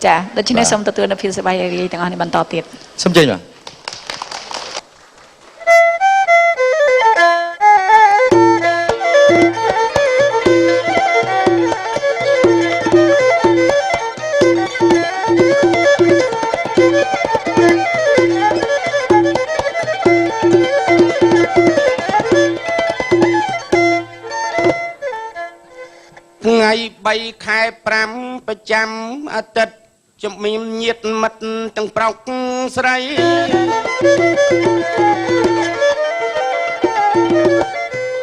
ចាដូច្នេះសូមទទួលនូវភាពសប្បាយរីករាយទាំងអស់នេះបន្តទៀត សូមជើញបាទ ថ្ងៃ3ខែ5ប្រចាំអាទិត្យជំមានញាតមិត្តទាំងប្រុសស្រី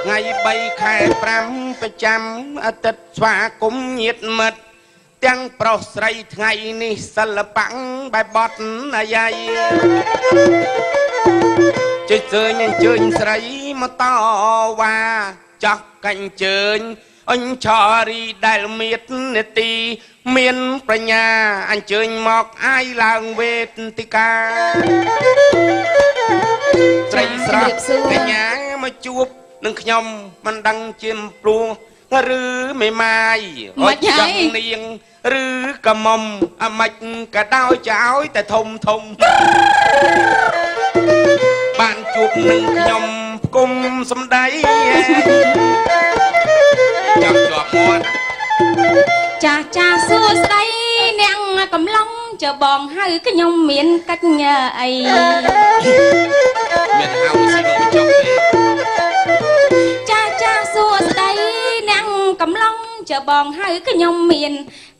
ថ្ងៃ3ខែ5ប្រចាំអាទិត្យស្វាគមន៍ញាតមិត្តទាំងប្រុសស្រីថ្ងៃនេះសិល្បៈបែបបត់អាយ៉ៃជិះជើញអញ្ជើញស្រីមកតវ៉ាចាស់កាញ់ជើញអញ្ឆរីដែលមៀតនេតិមានបញ្ញាអញ្ជើញមកអាយឡើងវេទិកាស្រីស្រស់កញ្ញាមកជួបនឹងខ្ញុំមិនដឹងជាព្រោះឬមេម៉ាយចង់នាងឬក៏មុំអាម៉េចក៏ដោយចោយតែធំធំបានជួបនឹងខ្ញុំផ្គុំសំដីចាប់ជាប់មាត់ ចាស់ចាស់សួស្ដីអ្នកកំឡុងចបងហៅខ្ញុំមានកិច្ចអី មានហៅស៊ីនំចុកទេ ចាស់ចាស់សួស្ដីអ្នកកំឡុងចបងហៅខ្ញុំមាន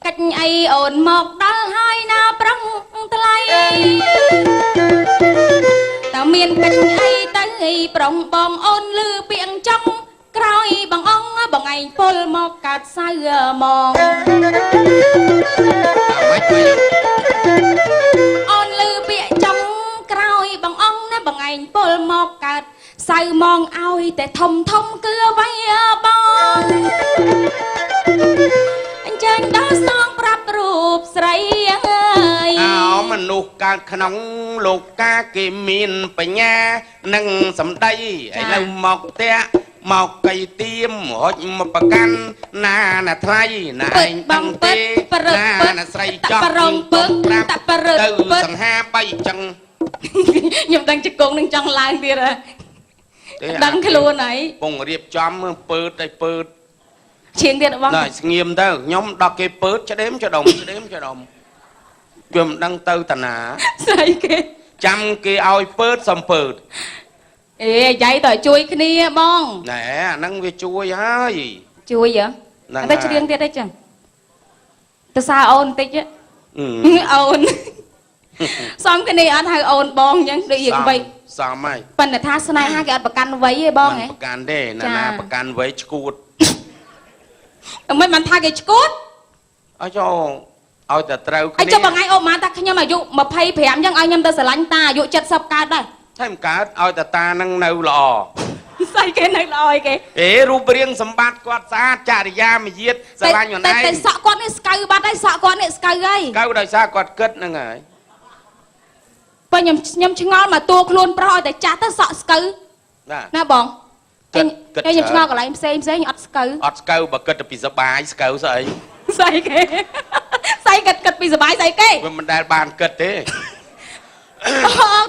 កិច្ចអីអូនមកដល់ហើយណាប្រុងថ្លៃតើមានកិច្ចអីទៅអីប្រុងបងអូនលឺពាក្យចង់ក្រោយបងអងបងឯងពលមកកើតសៅហ្មង អាម៉េចវិញ អូនលឺពាក្យចង់ក្រោយបងអងណាបងឯងពលមកកើតសៅហ្មងឲ្យតែធំធំគឺអ្វីបងអញ្ចឹងដល់សងប្រាប់រូបស្រីអើយ អោមនុស្សកើតក្នុងលោកកាគេមានបញ្ញានិងសម្ដីឥឡូវមកផ្ទះមកកៃទៀមហុចមកប្រកាន់ណាណាថ្លៃណាឯងដឹងទេណាណាស្រីចោះ តប្រងពឹង ប្រាប់ តប្រឹ ទៅ ពឹង សង្ហាបីចឹង ខ្ញុំដឹងជង្គង់នឹងចង់ឡើងទៀតហ៎ដឹងខ្លួនហើយ ពងរៀបចំពើតឲ្យពើត ឈៀងទៀតបង ណែស្ងៀមទៅខ្ញុំដល់គេពើតឆ្ដេមចដុំឆ្ដេមចដុំវាមិនដឹងទៅតាណា ស្អីគេ ចាំគេឲ្យពើតសំពើត អេយាយតើជួយគ្នាបង ណែអាហ្នឹងវាជួយហើយ ជួយហ៎ ហ្នឹង តែច្រៀងទៀតអីចឹងទៅសើអូនបន្តិចអូនសំគ្នាអត់ហៅអូនបងអញ្ចឹងដូចយើងវ័យ សំហើយ ប៉ុន្តែថាស្នេហាគេអត់ប្រកាន់វ័យទេបងហ៎ មិនប្រកាន់ទេណាណាប្រកាន់វ័យឈួត តែមិនបានថាគេឈួត ឲ្យចូលឲ្យតែត្រូវគ្នា អីចុះបងឯងអូម៉ាថាខ្ញុំអាយុ25អញ្ចឹងឲ្យខ្ញុំទៅស្រឡាញ់តាអាយុ70កើតដែរ តែមិនកើតឲ្យតែតានឹងនៅល្អ ស្អីគេនៅល្អអីគេ អេរូបរាងសម្បត្តិគាត់ស្អាតចរិយាមយាទស្រឡាញ់ខ្លួនឯង តែសក់គាត់នេះស្កៅបាត់ហើយសក់គាត់នេះស្កៅហើយ ស្កៅដោយសារគាត់គិតហ្នឹងហើយ បើខ្ញុំឆ្ងល់មកតួខ្លួនប្រុសឲ្យតែចាស់ទៅសក់ស្កៅណាបងខ្ញុំឆ្ងល់កន្លែងផ្សេងផ្សេងអត់ស្កៅ អត់ស្កៅបើគិតទៅពីសបាយស្កៅស្អី ស្អីគេស្អីគិតគិតពីសបាយស្អីគេ វាមិនដែលបានគិតទេ អូ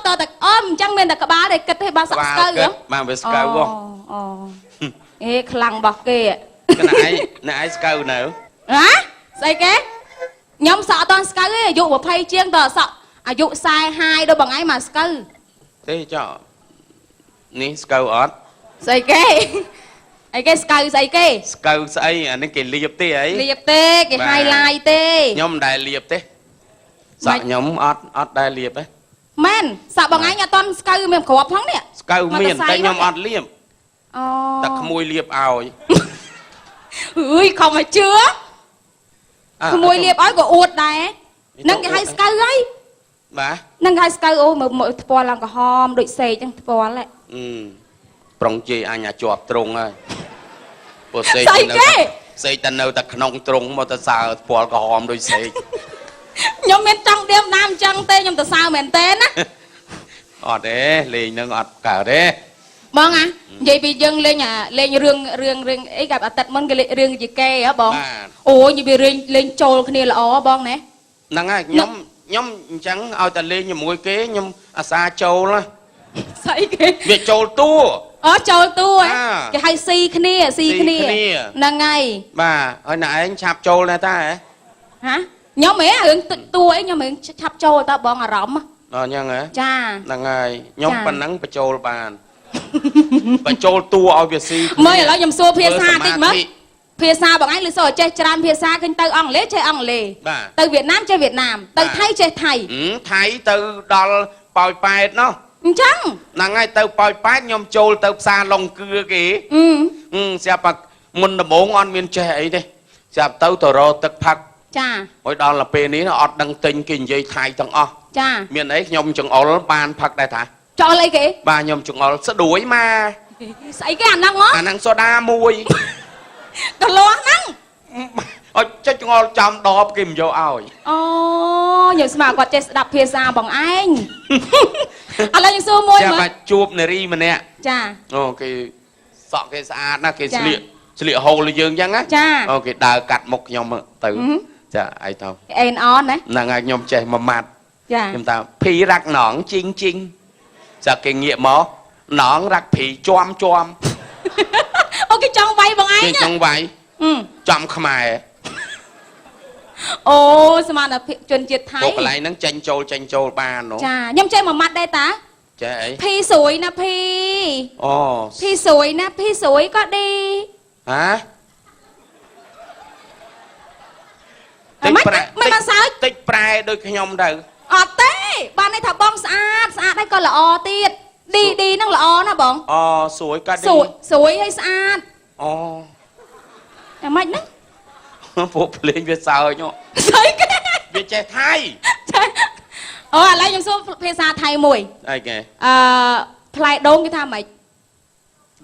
តតែអូអញ្ចឹងមានតែក្បាលទេគិតទេបើសក់ស្កៅហ៎ បានវាស្កៅហ៎ អូអេខ្លាំងរបស់គេ កណែឯងណែឯងស្កៅនៅ ហ៎ស្អីគេខ្ញុំសក់អត់ស្កៅទេអាយុ20ជាងតសក់អាយុ40ហាយដល់បងឯងមកស្កៅ ទេចោនេះស្កៅអត់ ស្អីគេអីគេស្កៅស្អីគេ ស្កៅស្អីអានេះគេលាបទេអី លាបទេគេ highlight ទេ ខ្ញុំមិនដែលលាបទេសក់ខ្ញុំអត់ដែលលាបទេ មែនសក់បងឯងអត់តន់ស្កៅមានគ្រាប់ផងនេះ ស្កៅមានតែខ្ញុំអត់លាប អូ តែក្មួយលាបឲ្យ អើយខំឲ្យជឿក្មួយលាបឲ្យក៏អួតដែរនឹងគេហៅស្កៅហើយ បាទ នឹងគេហៅស្កៅអូមើលថ្ពាល់ឡើងក្រហមដូចសេកចឹងថ្ពាល់ហ៎ ប្រុងជេរអញអាជាប់ត្រង់ហើយពោះសេកសេកតែនៅតែក្នុងត្រង់មកទៅសើថ្ពាល់ក្រហមដូចសេក ខ្ញុំមានចង់ដៀមដាមចឹងទេខ្ញុំទៅសើមែនទេណា អត់ទេលេងនឹងអត់កើតទេ បងអានិយាយពីយើងលេងអាលេងរឿងរឿងរឿងអីកាប់អាទិត្យមុនគេលេងរឿងជាគេហ៎បងអូយនិយាយពីរឿងលេងចូលគ្នាល្អបងណា ហ្នឹងហើយខ្ញុំខ្ញុំអញ្ចឹងឲ្យតែលេងជាមួយគេខ្ញុំអាសាចូលណា ស្អីគេ វាចូលតួ អូចូលតួហ៎ អា គេហៅស៊ីគ្នាស៊ីគ្នា ស៊ីគ្នា ហ្នឹងហើយ បាទហើយណែឯងឆាប់ចូលដែរតាហ៎ ហ៎ខ្ញុំហ៎រឿងទឹកតួអីខ្ញុំរឿងឆាប់ចូលតើបងអារម្មណ៍ អញ្ចឹងហ៎ ចា ហ្នឹងហើយខ្ញុំ ចា ប៉ុណ្ណឹងបញ្ចូលបានបញ្ចូលតួឲ្យវាស៊ីគ្នា មើលឥឡូវខ្ញុំសួរភាសាតិចមើល ធ្វើសមាធិ ភាសាបងឯងឬសូចេះច្រើនភាសាឃើញទៅអង់គ្លេសចេះអង់គ្លេស បាទ ទៅវៀតណាមចេះវៀតណាមទៅ បាទ ថៃចេះថៃ ហឹមថៃទៅដល់ប៉ោយប៉ែតណោះ អញ្ចឹង ហ្នឹងហើយទៅប៉ោយប៉ែតខ្ញុំចូលទៅផ្សារឡុងគឿគេ អឺ ហឹមស្រាប់តែមុនដំបូងអត់មានចេះអីទេស្រាប់ទៅទៅរកទឹកផឹក ចា ហើយដល់ទៅពេលនេះអត់ដឹងទិញគេនិយាយថៃទាំងអស់ ចា មានអីខ្ញុំចង្អុលបានផឹកដែរថា ចោលអីគេ បាទខ្ញុំចង្អុលស្ដួយមក ស្អីគេអាហ្នឹងហ៎ អាហ្នឹងសូដាមួយ កលាស់ហ្នឹង អត់ចេះចង្អុលចំដបគេមិនយកឲ្យ អូខ្ញុំស្មានគាត់ចេះស្ដាប់ភាសាបងឯង ឥឡូវខ្ញុំសួរមួយ ចាំ មើល បាច់ជួបនារីម្នាក់ ចា អូគេសក់គេស្អាតណាស់គេ ចា ស្លៀកស្លៀកហូលយើងអញ្ចឹងណា ចា អូគេដើរកាត់មុខខ្ញុំទៅ ហឹម ចាឯងទៅ អេនអនណា ហ្នឹងហើយខ្ញុំចេះមួយម៉ាត់ ចា ខ្ញុំថាភីរ៉ាក់ណងជីងជីងចាគេងាកមកណងរ៉ាក់ភីជាំជាំ អូគេចង់វាយបងឯង គេចង់វាយ ហឹម ចំខ្មែរ អូស្មានតែភាពជនជាតិថៃ ពួកកន្លែងហ្នឹងចេញចូលចេញចូលបាននោះ ចាខ្ញុំចេះមួយម៉ាត់ដែរតា ចេះអី ភីស្រួយណាភី អូ ភីស្រួយណាភីស្រួយក៏ឌី ហ៎ អាម៉េចមិនបានសើច តិចប្រែដូចខ្ញុំទៅ អត់ទេបានន័យថាបងស្អាតស្អាតហើយក៏ល្អទៀតឌីឌីហ្នឹងល្អណាស់បង អូស្រួយក៏ឌី ស្រួយស្រួយហើយស្អាត អូ អាម៉េចហ្នឹង ពួកភ្លេងវាសើចហ៎ ស្អីគេ វាចេះថៃ ចាអូឥឡូវខ្ញុំសួរភាសាថៃមួយ អីគេ អឺផ្លែដូងគេថាម៉េច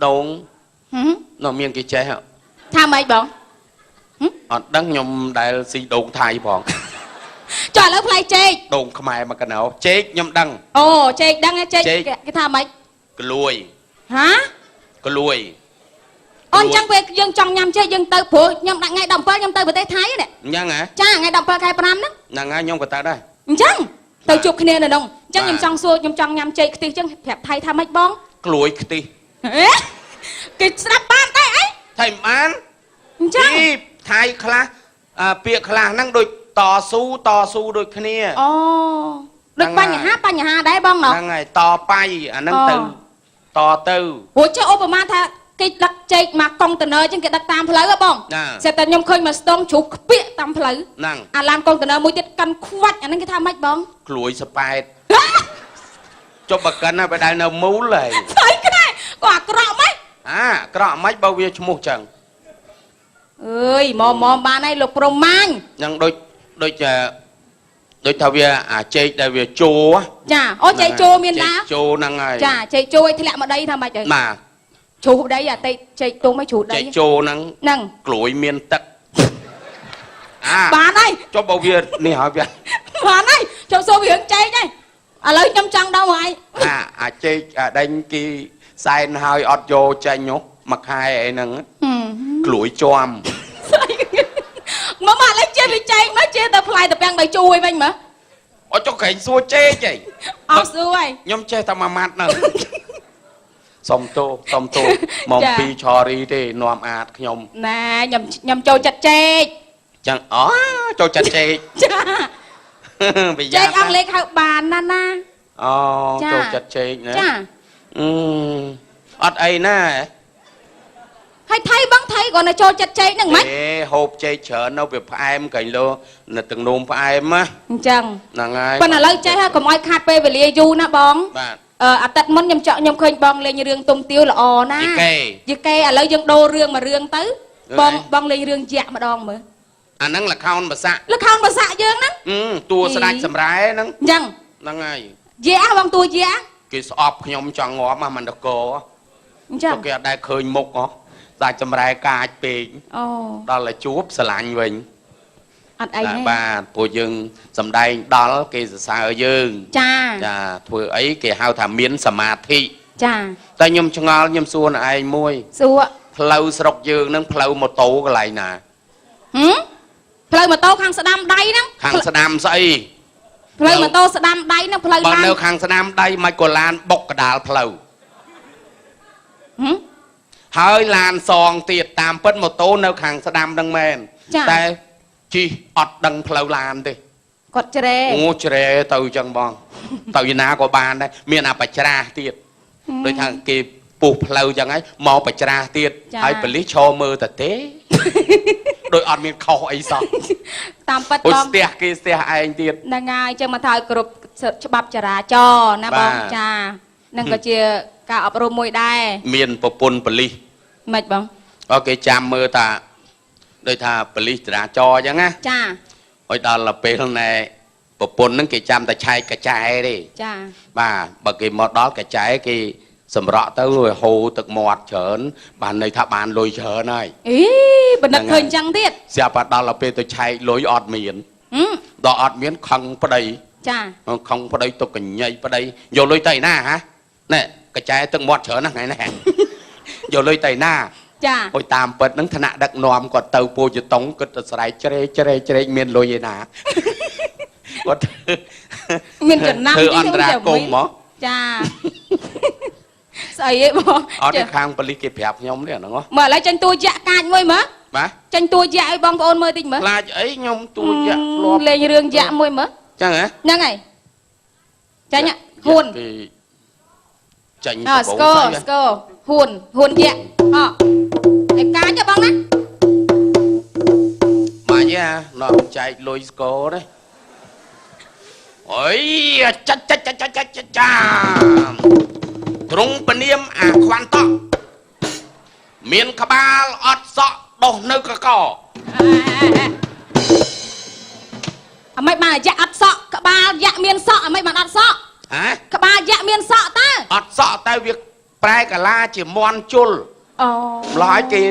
ដូង ហឹម នៅមានគេចេះហ៎ ថាម៉េចបង អត់ដឹងខ្ញុំដែលស៊ីដូងថៃផង ចុះឥឡូវផ្លែចេក ដូងខ្មែរមកកណោចេកខ្ញុំដឹង អូចេកដឹងហ៎ចេក ចេក គេថាម៉េច ក្លួយ ហា ក្លួយ អូអញ្ចឹងពេលយើងចង់ញ៉ាំចេកយើងទៅព្រោះខ្ញុំដាក់ថ្ងៃ17ខ្ញុំទៅប្រទេសថៃនេះ អញ្ចឹងហ៎ ចាថ្ងៃ17ខែ5ហ្នឹង ហ្នឹងហើយខ្ញុំក៏ទៅដែរ អញ្ចឹងទៅជួបគ្នានៅនោះអញ្ចឹង បាទ ខ្ញុំចង់សួរខ្ញុំចង់ញ៉ាំចេកខ្ទិះអញ្ចឹងប្រាប់ថៃថាម៉េចបង ក្លួយខ្ទិះ ហេគេស្ដាប់បានតែអី ថៃមិនបាន អញ្ចឹង ពីថៃខ្លះអ่าពាក្យខ្លះហ្នឹងដូចតស៊ូតស៊ូដូចគ្នា អូដូច ហ្នឹងហើយ បញ្ហាបញ្ហាដែរបងណោះ ហ្នឹងហើយតបៃអាហ្នឹង អូ ទៅតទៅ ព្រោះចុះឧបមាថាគេដឹកចេកមកកុងតឺន័រអញ្ចឹងគេដឹកតាមផ្លូវហ៎បង ណា ស្រាប់តែខ្ញុំឃើញមកស្ទងជ្រុះខ្ពៀកតាមផ្លូវ ហ្នឹង អាឡានកុងតឺន័រមួយទៀតកាន់ខ្វាច់អាហ្នឹងគេថាម៉េចបង ក្លួយស្ប៉ែតចុះបើកិនណាបើដែលនៅមូលហើយ ស្អីគេក៏អាក្រក់ម៉េច អាក្រក់មិនបើវាឈ្មោះចឹង អើយមកមកបានហើយលោកព្រំម៉ាញ ហ្នឹងដូចដូចអឺដូចថាវាអាចេកដែលវាជោរ ចាអូចេកជោមាន ចេ ឡា កជោរហ្នឹងហើយ ចាចេកជោឲ្យធ្លាក់មកដីថាម៉េចទៅ បាទ ជ្រុះដីអាតេចេកទុំឲ្យជ្រុះដី ចេកជោរហ្នឹង ហ្នឹង ក្លួយមានទឹកអា បានហើយ ចុះបើវានេះហើយវា បានហើយខ្ញុំសួរពីរឿងចេកហើយឥឡូវខ្ញុំចង់ដល់មកឯង អាអាចេកអាដេញគេសែនហើយអត់យកចេញនោះមួយខែអីហ្នឹង ហឹម ក្លួយជាំ ស្អីមកមកឥឡូវជាពីចេកមកជាទៅផ្លែតាពាំងបាយជួយវិញមើល អត់ចុះក្រែងសួរចេកអី អត់សួរហើយ ខ្ញុំចេះតែមួយម៉ាត់ហ្នឹងសុំទោសសុំទោសមក ចា ពីឆរីទេនាំអាតខ្ញុំ ណែខ្ញុំខ្ញុំចូលចិត្តចេក ចឹងអូចូលចិត្តចេក ចា ប្រយ័ ចេក ត្ន អង់គ្លេសហៅបានណាណា អូ ចា ចូលចិត្តចេកណា ចា អឺអត់អីណា ហើយថៃបងថៃគាត់នៅចូលចិត្តចេកហ្នឹងម៉េច ទេហូបចេកច្រើននៅវាផ្អែមកែងលោនៅទឹកនោមផ្អែមណា អញ្ចឹង ហ្នឹងហើយ ប៉ុន្តែឥឡូវចេះហើយកុំឲ្យខាតពេលវេលាយូរណាបង បាទ អឺអាទិត្យមុនខ្ញុំចောက်ខ្ញុំឃើញបងលេងរឿងទុំទាវល្អណា យីកេ យីកេឥឡូវយើងដូររឿងមួយរឿងទៅ រឿងអី បងបងលេងរឿងយៈម្ដងមើល អាហ្នឹងលខោនបសាក់ លខោនភាសាយើងហ្នឹង អឺតួស្ដាច់សម្រែហ្នឹង អញ្ចឹង ហ្នឹងហើយ យៈបងតួយៈ គេស្អប់ខ្ញុំចង់ងាប់មកមិនតក អញ្ចឹង ទៅគេអត់ដែលឃើញមុខហ៎ស្ដាច់សម្រែកាចពេក អូ ដល់តែជួបស្រឡាញ់វិញ អត់អីទេ បាទព្រោះយើងសំដែងដល់គេសរសើរយើង ចា ចាធ្វើអីគេហៅថាមានសមាធិ ចា តែខ្ញុំឆ្ងល់ខ្ញុំសួរណែឯងមួយ សួរ ផ្លូវស្រុកយើងនឹងផ្លូវម៉ូតូកន្លែងណា ហឹម ផ្លូវម៉ូតូខាងស្ដាំដៃហ្នឹង ខាងស្ដាំស្អី ផ្លូវម៉ូតូស្ដាំដៃហ្នឹងផ្លូវ បើ ឡាន នៅខាងស្ដាំដៃមិនក៏ឡានបុកកដាលផ្លូវ ហឹម ហើយឡានសងទៀតតាមពិតម៉ូតូនៅខាងស្ដាំហ្នឹងមែន ចា តែជិះអត់ដឹងផ្លូវឡានទេ គាត់ជ្រេ អូជ្រេទៅចឹងបងទៅឯណាក៏បានដែរមានអាបច្រាស់ទៀតដូចថាគេពុះផ្លូវចឹងហើយមកបច្រាស់ទៀតហើយប៉ូលីសឈរមើលតែទេដោយអត់មានខុសអីសោះ តាមពិត អូ បង ស្ទះគេស្ទះឯងទៀត ហ្នឹងហើយចឹងមកថាឲ្យគ្រប់ច្បាប់ចរាចរណ៍ណាបងចាហ្នឹងក៏ជាការអប់រំមួយដែរ មានប្រពន្ធប៉ូលីស ម៉េចបង អូគេចាំមើលតាដូចថាប៉ូលីសចរាចរណ៍ចឹងណា ចា ឲ្យដល់ពេលណែប្រពន្ធហ្នឹងគេចាំតែឆែកកចែទេ ចា បាទបើគេមកដល់កចែគេសម្រក់ទៅវាហូរទឹកមាត់ច្រើនបានន័យថាបានលុយច្រើនហើយ អីបណ្ឌិតឃើញចឹងទៀត ស្រាប់តែដល់ពេលទៅឆែកលុយអត់មានដល់អត់មានខឹងប្តី ចា ខឹងប្តីទៅកញ៉ៃប្តីយកលុយទៅឯណាហ៎ណែកចែទឹកមាត់ច្រើនណាស់ថ្ងៃនេះយកលុយទៅឯណា ចា អូយតាមពិតហ្នឹងថ្នាក់ដឹកនាំគាត់ទៅពោជតុងគាត់ទៅស្រែកជ្រេកជ្រេកជ្រេកមានលុយឯណាគាត់ មានចំណាំ ធ្វើអន្តរាគមន៍មក ចាស្អីឯងបង អត់ទេខាងប៉ូលីសគេប្រាប់ខ្ញុំនេះហ្នឹងហ៎ មើលឥឡូវចេញតួយៈកាចមួយមើល បាទ ចេញតួយៈឲ្យបងប្អូនមើលតិចមើល ខ្លាចអីខ្ញុំតួយៈធ្លាប់ លេងរឿងយៈមួយមើល ចឹងហ៎ ហ្នឹងហើយចាញ់ហ៊ួន ចាញ់ ស្គរស្គរហ៊ួនហ៊ួនយៈអឯកាចបងណា មកយ៉ានាំចែកលុយស្គរទេអុយចាច់ចាច់ចាច់ចាច់ចាទ្រង់ពនាមអាខ្វាន់តក់មានក្បាលអត់សក់ដុះនៅកក អាមិនបានយៈអត់សក់ក្បាលយៈមានសក់អាមិនបានអត់សក់ ហ៎ ក្បាលយៈមានសក់តើ អត់សក់តែវាប្រែកាឡាជាមន់ជុល អូ ម្ល៉េះគេ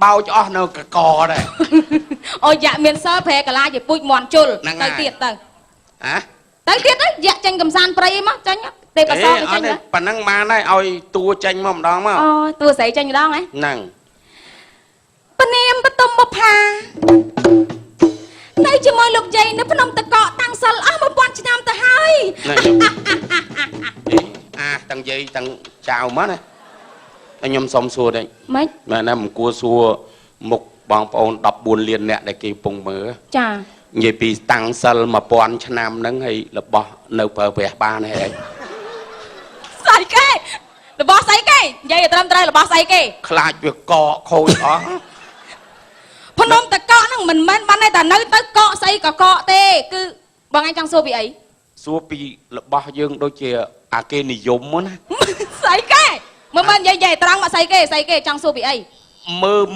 បោចអស់នៅកកដែរ អូយៈមានសក់ប្រែកាឡាជាពូជមន់ជុលទៅទៀតទៅ ហ៎ ទៅទៀតទៅយៈចេញកំសាន្តព្រៃមកចេញទេបសគេចេញ ប៉ណ្ណឹងបានហើយឲ្យតួចេញមកម្ដងមក អូតួស្រីចេញម្ដងហ៎ ហ្នឹង ពនាមបតុមបុប្ផានៅជាមួយលោកយាយនៅភ្នំតកកតាំងសិលអស់1000ឆ្នាំទៅហើយ អាទាំងយាយទាំងចៅមកណាខ្ញុំសុំសួរតិច ម៉េច មែនណាមិនគួរសួរមុខបងប្អូន14លានអ្នកដែលគេពងមើល ចា និយាយពីតាំងសិល1000ឆ្នាំហ្នឹងហើយរបស់នៅប្រើប្រាស់បានហើយ ស្អីគេរបស់ស្អីគេនិយាយឲ្យត្រឹមត្រូវរបស់ស្អីគេ ខ្លាចវាកកខូចអស់ ភ្នំតកកហ្នឹងមិនមែនបានតែនៅទៅកកស្អីក៏កកទេគឺបងឯងចង់សួរពីអី សួរពីរបស់យើងដូចជាអាគេនិយមណា ស្អីគេមើលមើលនិយាយត្រង់មកស្អីគេស្អីគេចង់សួរពីអី មើល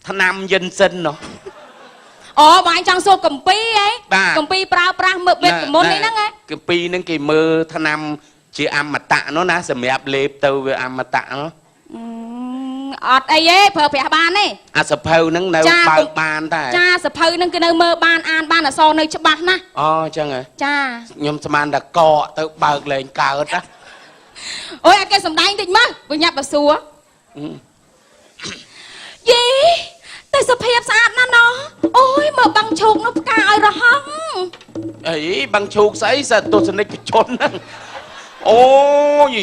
ថ្នាំយិនសិនណោះ អូបងឯងចង់សួរកម្ពីហ៎កម្ពីប្រើប្រាស់មើលវេទមន្តនេះហ្នឹងហ៎ កម្ពីហ្នឹងគេមើលថ្នាំជាអមតៈនោះណាសម្រាប់លេបទៅវាអមតៈនោះ អត់អីទេប្រើប្រាស់បានទេ អាសភៅហ្នឹងនៅបើកបានតែចាសភៅហ្នឹងគឺនៅមើលបានអានបានអក្សរនៅច្បាស់ណាស់ អូអញ្ចឹងហ៎ ចា ខ្ញុំស្មានតែកកទៅបើកលែងកើតណា អូយអាគេសំដែងតិចមើលវិញ្ញាបសួរយីតែសភាពស្អាតណាស់ណោះអូយមើលបាំងឈូកនោះផ្កាឲ្យរហង អីបាំងឈូកស្អីសទស្សនិកជនហ្នឹងអូយ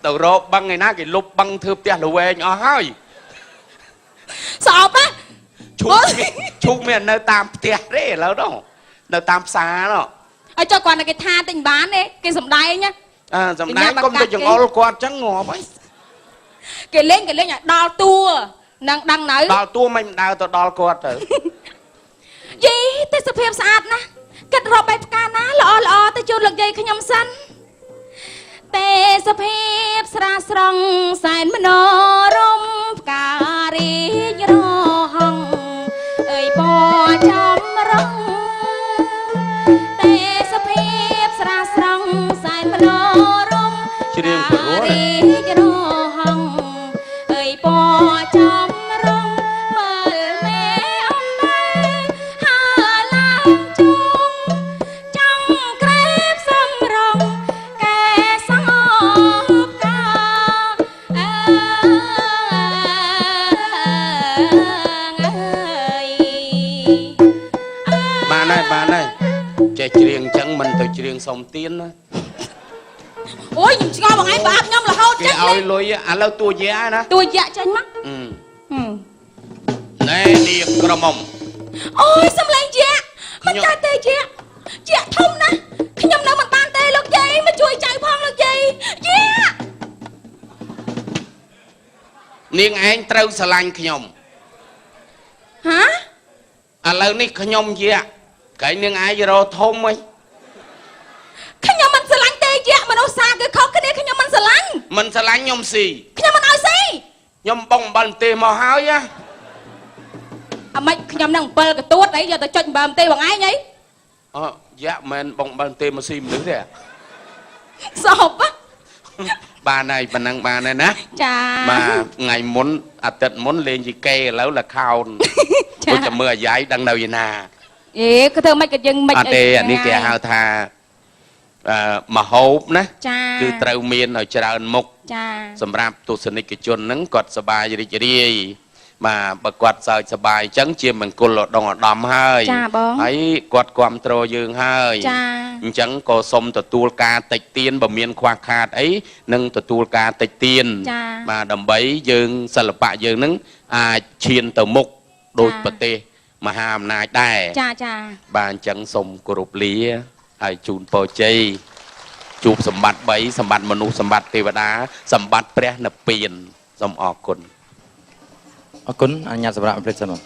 ទៅរកបឹងឯណាគេលុបបឹងធ្វើផ្ទះល្វែងអស់ហើយ ស្អប់ណា ឈូកមាននៅតាមផ្ទះទេឥឡូវនោះនៅតាមផ្សារនោះ ឲ្យចុះគាត់តែគេថាទិញបានទេគេសំដែងណា អើសំដែងកុំទៅចង្អុលគាត់ចឹងងាប់ហើយ គេលេងគេលេងឲ្យដល់តួនឹងដឹងនៅដល់តួមិនដើរទៅដល់គាត់ទៅ យីទេសភាពស្អាតណាស់គិតរកបែបផ្កាណាល្អល្អទៅជូនលោកយាយខ្ញុំសិនទេសភាពស្រាស្រង់សែនមនោរមផ្ការីករហងអើយពណ៌ចំរងទេសភាពស្រាស្រង់សែនមនោរម ច្រៀងព្រោះ រីករហងអើយពណ៌ចំរងមើលមេអំបែហើឡើងជុំចង់ក្រេបសំរងកែសោផ្កាអើ មិនទៅច្រៀងសុំទៀនណា អូយខ្ញុំឆ្ងល់បងឯងប្រអាប់ខ្ញុំរហូត គេ ចឹង ឲ្យលុយឥឡូវតួយៈណា ទួយៈចេញមក អឺ ហឹម ណែនាងក្រមុំ អូយសំឡេងយៈមិន ខ្ញុំ កើតទេយៈយៈធំណាស់ខ្ញុំនៅមិនបានទេលោកយាយមកជួយចៅផងលោកយាយយៈ នាងឯងត្រូវស្រឡាញ់ខ្ញុំ ហា ឥឡូវនេះខ្ញុំយៈកែនាងឯងរកធំហី ខ្ញុំមិនស្រឡាញ់ទេយៈមនុស្សសាគឺខុសគ្នាខ្ញុំមិនស្រឡាញ់ មិនស្រឡាញ់ខ្ញុំស៊ី ខ្ញុំមិនឲ្យស៊ី ខ្ញុំបងអំបិលម្ទេសមកហើយណា អាម៉េចខ្ញុំនឹងអំពិលកទួតអីយកទៅចុចអំបិលទេបងឯងអី អឺយៈមិនបងអំបិលម្ទេសមកស៊ីមនុស្សទេ សោប បានហើយប៉ុណ្ណឹងបានហើយណា ចា បាទថ្ងៃមុនអាទិត្យមុនលេងជីកេឥឡូវលខោន ចា ព្រោះតែមើលអាយ៉ៃដឹងនៅឯណា អេគឺធ្វើម៉េចក៏យើងមិន អត់ទេអានេះគេហៅថាអឺមហូបណា ចា គឺត្រូវមានឲ្យច្រើនមុខ ចា សម្រាប់ទស្សនិកជនហ្នឹងគាត់សប្បាយរីករាយបាទបើគាត់សើចសប្បាយអញ្ចឹងជាមង្គលឧត្តមឧត្តមហើយ ចាបង ហើយគាត់គ្រប់គ្រងយើងហើយ ចា អញ្ចឹងក៏សូមទទួលការតិចទៀនបើមានខ្វះខាតអីនឹងទទួលការតិចទៀន ចា បាទដើម្បីយើងសិល្បៈយើងនឹងអាចឈានទៅមុខដូច ចា ប្រទេសមហាអំណាចដែរ ចាចា បាទអញ្ចឹងសូមគោរពលាហើយជូនពរជ័យជួបសម្បត្តិ3សម្បត្តិមនុស្សសម្បត្តិទេវតាសម្បត្តិព្រះនិព្វានសូមអរគុណ អរគុណអនុញ្ញាតសម្រាប់អម្ភ្លេចសិនបង